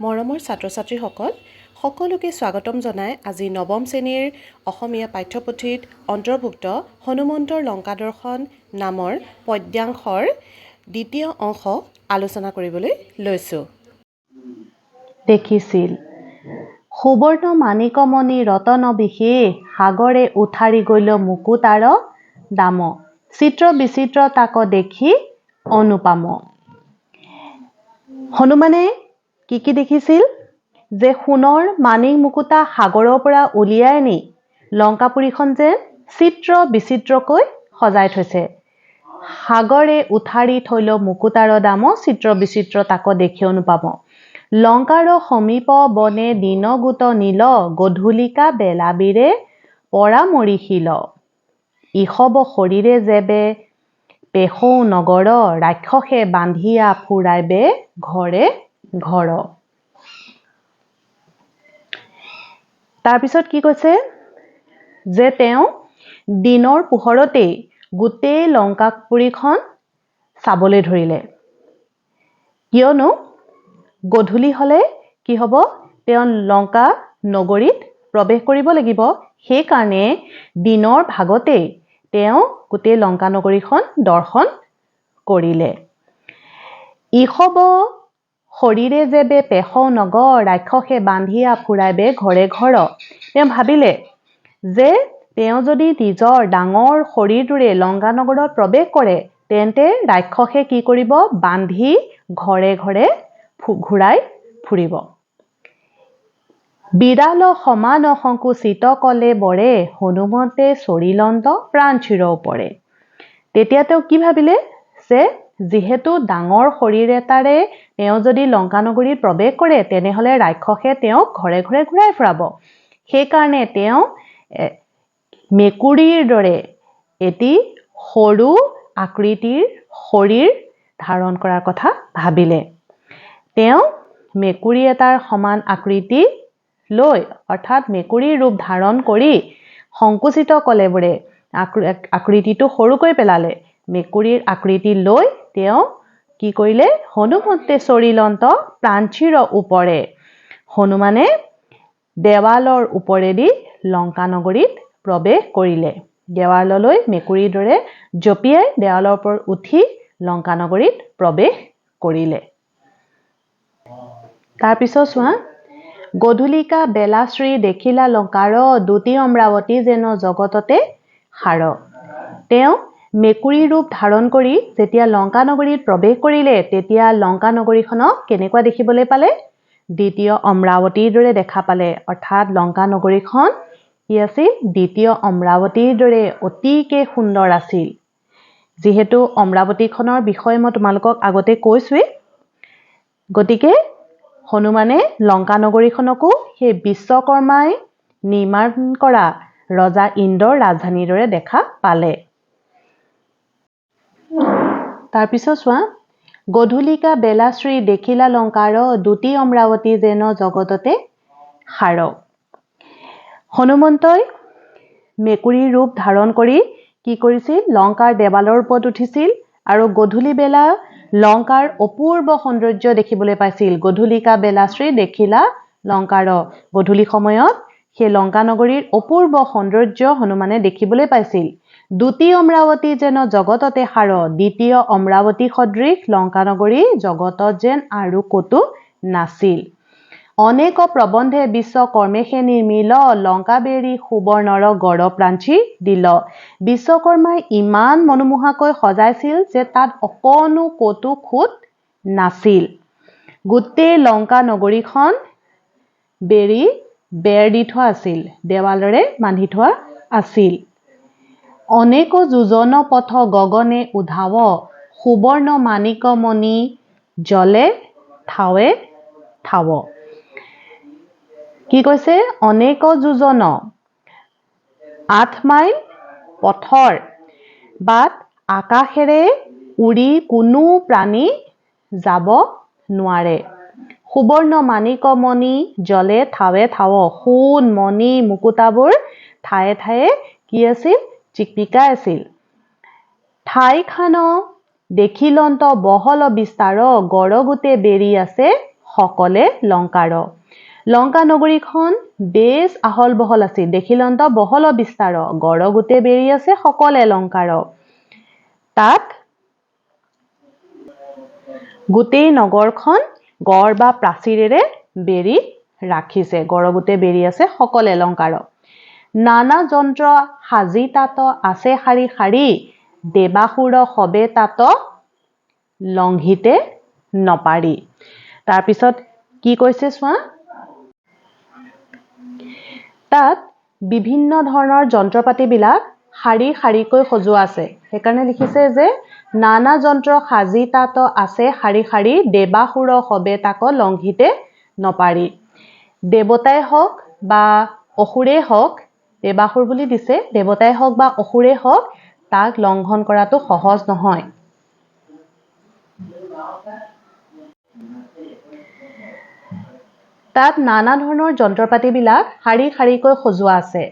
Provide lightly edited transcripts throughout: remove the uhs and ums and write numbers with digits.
মৰমৰ ছাত্ৰ ছাত্ৰীসকল, সকলোকে স্বাগতম জনাই আজি নৱম শ্ৰেণীৰ অসমীয়া পাঠ্যপুথিত অন্তৰ্ভুক্ত হনুমন্তৰ লংকা দৰ্শন নামৰ পদ্যাংশৰ দ্বিতীয় অংশ আলোচনা কৰিবলৈ লৈছোঁ। দেখিছিল সুবৰ্ণ মাণিকমণি ৰতন বিশেষ, সাগৰে উঠাৰি গৈল মুকুতাৰ দাম, চিত্ৰ বিচিত্ৰ তাক দেখি অনুপাম। হনুমানে কি কি দেখিছিল? যে সোণৰ মাণিক মুকুতা সাগৰৰ পৰা উলিয়াই আনি লংকাপুৰীখন যেন চিত্ৰ বিচিত্ৰকৈ সজাই থৈছে। সাগৰে উঠাৰি থৈল মুকুতাৰ দাম, চিত্ৰ বিচিত্ৰ তাক দেখি অনুপাম। লংকাৰ সমীপ বনে দিনগোট নীল, গধূলিকা বেলাবীৰে পৰামৰিশিল। ইসব শৰীৰে যেবে পেশৌ নগৰ, ৰাক্ষসে বান্ধিয়া ফুৰাইবে ঘৰে ঘৰ। তাৰপিছত কি কৈছে? যে তেওঁ দিনৰ পোহৰতেই গোটেই লংকাপুৰীখন চাবলৈ ধৰিলে, কিয়নো গধূলি হ'লে কি হ'ব, তেওঁ লংকা নগৰীত প্ৰৱেশ কৰিব লাগিব। সেইকাৰণে দিনৰ ভাগতেই তেওঁ গোটেই লংকা নগৰীখন দৰ্শন কৰিলে। ইসব শৰীৰে যেবে পেশ নগৰ, ৰাক্ষসে বান্ধিয়া ফুৰাইবে ঘৰে ঘৰ। তেওঁ ভাবিলে যে তেওঁ যদি নিজৰ ডাঙৰ শৰীৰটোৰে লংকা নগৰত প্ৰৱেশ কৰে, তেন্তে ৰাক্ষসে কি কৰিব, বান্ধি ঘৰে ঘৰে ঘূৰাই ফুৰিব। বিড়াল সমান সংকুচিত কলে বৰে, হনুমন্তে চৰিলন্ত প্ৰাণ চিৰ ওপৰে। তেতিয়া তেওঁ কি ভাবিলে যে যিহেতু ডাঙৰ শৰীৰ এটাৰে তেওঁ যদি লংকা নগৰীত প্ৰৱেশ কৰে, তেনেহ'লে ৰাক্ষসে তেওঁক ঘৰে ঘৰে ঘূৰাই ফুৰাব। সেইকাৰণে তেওঁ মেকুৰীৰ দৰে এটি সৰু আকৃতিৰ শৰীৰ ধাৰণ কৰাৰ কথা ভাবিলে। তেওঁ মেকুৰী এটাৰ সমান আকৃতি লৈ, অৰ্থাৎ মেকুৰীৰ ৰূপ ধাৰণ কৰি সংকুচিত কলেবোৰে আকৃতিটো সৰুকৈ পেলালে। মেকুৰীৰ আকৃতি লৈ তেওঁ কি কৰিলে? হনুমন্তে চৰিলন্ত প্ৰাঞ্চীৰ ওপৰে। হনুমানে দেৱালৰ ওপৰেদি লংকা নগৰীত প্ৰৱেশ কৰিলে। দেৱাললৈ মেকুৰীৰ দৰে জঁপিয়াই দেৱালৰ ওপৰত উঠি লংকা নগৰীত প্ৰৱেশ কৰিলে। তাৰপিছত চোৱা, গধূলিকা বেলাশ্ৰী দেখিলা লংকাৰ, দুটি অমৰাৱতী যেন জগততে সাৰ। তেওঁ মেকুৰী ৰূপ ধাৰণ কৰি যেতিয়া লংকা নগৰীত প্ৰৱেশ কৰিলে, তেতিয়া লংকা নগৰীখনক কেনেকুৱা দেখিবলৈ পালে? দ্বিতীয় অমৰাৱতীৰ দৰে দেখা পালে। অৰ্থাৎ লংকা নগৰীখন কি আছিল? দ্বিতীয় অমৰাৱতীৰ দৰে অতিকে সুন্দৰ আছিল। যিহেতু অমৰাৱতীখনৰ বিষয়ে মই তোমালোকক আগতে কৈছোৱেই, গতিকে হনুমানে লংকা নগৰীখনকো সেই বিশ্বকৰ্মাই নিৰ্মাণ কৰা ৰজা ইন্দ্ৰৰ ৰাজধানীৰ দৰে দেখা পালে। তাৰপিছত চোৱা, গধূলিকা বেলাশ্ৰী দেখিলা লংকাৰ, দুটি অমৰাৱতী যেন জগততে সাৰ। হনুমন্তই মেকুৰীৰ ৰূপ ধাৰণ কৰি কি কৰিছিল? লংকাৰ দেৱালৰ ওপৰত উঠিছিল আৰু গধূলি বেলা লংকাৰ অপূৰ্ব সৌন্দৰ্য দেখিবলৈ পাইছিল। গধূলিকা বেলাশ্ৰী দেখিলা লংকাৰ, গধূলি সময়ত সেই লংকা নগৰীৰ অপূৰ্ব সৌন্দৰ্য হনুমানে দেখিবলৈ পাইছিল। দুটি অমৰাৱতী যেন জগততে সাৰ, দ্বিতীয় অমৰাৱতী সদৃশ লংকা নগৰী জগতত যেন আৰু ক'তো নাছিল। অনেক প্ৰবন্ধে বিশ্বকৰ্মেসে নিৰ্মিল, লংকা বেৰি সুবৰ্ণৰ গড় প্ৰাঞ্চী দিল। বিশ্বকৰ্মাই ইমান মনোমোহাকৈ সজাইছিল যে তাত অকণো ক'তো খুঁত নাছিল। গোটেই লংকা নগৰীখন বেৰি বেৰ দি থোৱা আছিল, দেৱালেৰে বান্ধি থোৱা আছিল। অনেক যোজন পথ গগনে উধাৱ, সুবৰ্ণ মাণিক মণি জলে ঠাৱে ঠাৱ। কি কৈছে? অনেক যোজন, 8 মাইল পথৰ বাট আকাশেৰে উৰি কোনো প্ৰাণী যাব নোৱাৰে। সুবৰ্ণ মাণিক মণি জলে ঠাৱে ঠাৱ, সোণ মণি মুকুতাবোৰ ঠায়ে ঠায়ে কি আছিল? চিকমিকাই আছিল। ঠাইখান দেখিলন্ত বহল বিস্তাৰ, গড় গোটে বেৰি আছে সকলে লংকাৰ। লংকা নগৰীখন বেছ আহল বহল আছিল। দেখিলন্ত বহল বিস্তাৰ, গড় গোটে বেৰি আছে সকলে লংকাৰ। তাত গোটেই নগৰখন গড় বা প্ৰাচীৰেৰে বেৰি ৰাখিছে। গড় গোটে বেৰি আছে সকলে লংকাৰ। নানা যন্ত্ৰ সাজি তাত আছে শাৰী শাৰী, দেৱাসুৰ সবে তাত লংঘিতে নপাৰি। তাৰপিছত কি কৈছে চোৱা, তাত বিভিন্ন ধৰণৰ যন্ত্ৰপাতিবিলাক শাৰী শাৰীকৈ সজোৱা আছে। সেইকাৰণে লিখিছে যে নানা যন্ত্ৰ সাজি তাত আছে শাৰী শাৰী, দেৱাসুৰ সবে তাক লংঘিতে নপাৰি। দেৱতাই হওক বা অসুৰেই হওক, দেৱাসুৰ বুলি দিছে, দেৱতাই হওক বা অসুৰেই হওক, তাক লংঘন কৰাটো সহজ নহয়। তাত নানা ধৰণৰ যন্ত্ৰপাতিবিলাক শাৰী শাৰীকৈ সজোৱা আছে।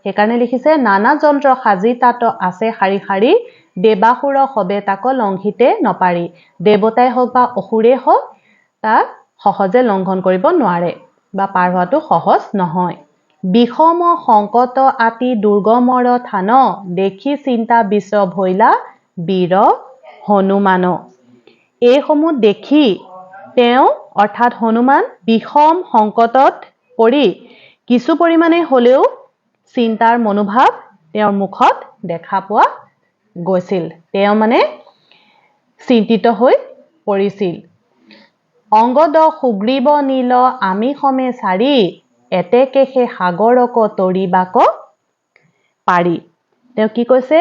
সেইকাৰণে লিখিছে নানা যন্ত্ৰ সাজি তাত আছে শাৰী শাৰী, দেৱাসুৰ সবে তাক লংঘিতে নপাৰি। দেৱতাই হওক বা অসুৰেই হওক, তাক সহজে লংঘন কৰিব নোৱাৰে বা পাৰ হোৱাটো সহজ নহয়। বিষম সংকট আতি দুৰ্গমৰ থান, দেখি চিন্তা বিশ্ব ভৈলা বীৰ হনুমান। এইসমূহ দেখি তেওঁ অৰ্থাৎ হনুমান বিষম সংকটত পৰি কিছু পৰিমাণে হ'লেও চিন্তাৰ মনোভাৱ তেওঁৰ মুখত দেখা পোৱা গৈছিল। তেওঁ মানে চিন্তিত হৈ পৰিছিল। অঙ্গদ সুগ্ৰীৱ নীল আমি সমে চাৰি, এতেকেসে সাগৰক তৰিবাক পাৰি। তেওঁ কি কৈছে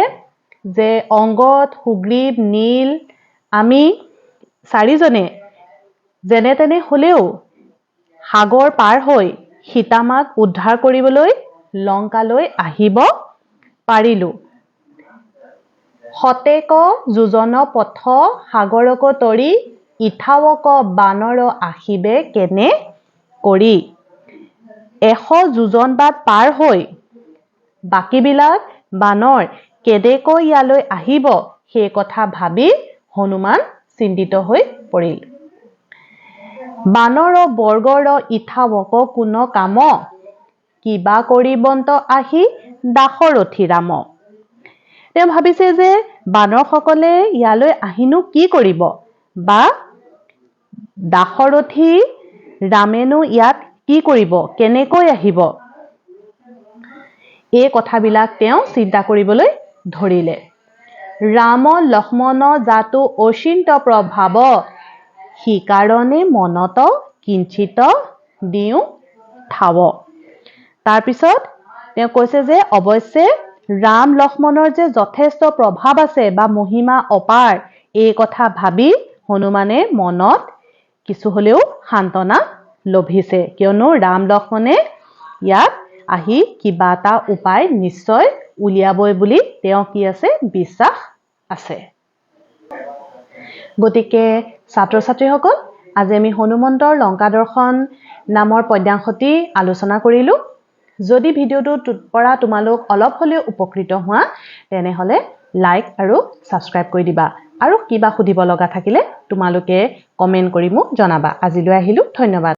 যে অঙ্গদ, সুগ্ৰীৱ, নীল আমি চাৰিজনে যেনে তেনে হ'লেও সাগৰ পাৰ হৈ সীতামাক উদ্ধাৰ কৰিবলৈ লংকালৈ আহিব পাৰিলোঁ। শতেক যোজন পথ সাগৰক তৰি, ইথাৱক বানৰ আসিবে কেনে কৰি। 100 যোজন বাট পাৰ হৈ বাকীবিলাক বানৰ কেনেকৈ ইয়ালৈ আহিব সেই কথা ভাবি হনুমান চিন্তিত হৈ পৰিল। বানৰ বৰ্গৰ ইথাৱক কোন কাম, কিবা কৰিবন্ত আহি দাশৰথী ৰাম। তেওঁ ভাবিছে যে বানৰসকলে ইয়ালৈ আহিনো কি কৰিব বা দাশৰথী ৰামেনো ইয়াত কি কৰিব, কেনেকৈ আহিব, এই কথাবিলাক তেওঁ চিন্তা কৰিবলৈ ধৰিলে। ৰাম লক্ষ্মণ যাতো অচিন্ত প্ৰভাৱ, সিকাৰণে মনত কিঞ্চিত দিওঁ ঠাৱ। তাৰপিছত তেওঁ কৈছে যে অৱশ্যে ৰাম লক্ষ্মণৰ যে যথেষ্ট প্ৰভাৱ আছে বা মহিমা অপাৰ, এই কথা ভাবি হনুমানে মনত কিছু হ'লেও সান্তনা লভিছে। কিয়নো ৰাম লক্ষ্মণে ইয়াত আহি কিবা এটা উপায় নিশ্চয় উলিয়াবই বুলি তেওঁ কি আছে, বিশ্বাস আছে। গতিকে ছাত্ৰ ছাত্ৰীসকল, আজি আমি হনুমন্তৰ লংকা দৰ্শন নামৰ পদ্যাংশটি আলোচনা কৰিলোঁ। যদি ভিডিঅ'টোৰ পৰা তোমালোক অলপ হ'লেও উপকৃত হোৱা, তেনেহ'লে লাইক আৰু ছাবস্ক্ৰাইব কৰি দিবা। আৰু কিবা সুধিব লগা থাকিলে তোমালোকে কমেণ্ট কৰি মোক জনাবা। আজিলৈ আহিলোঁ, ধন্যবাদ।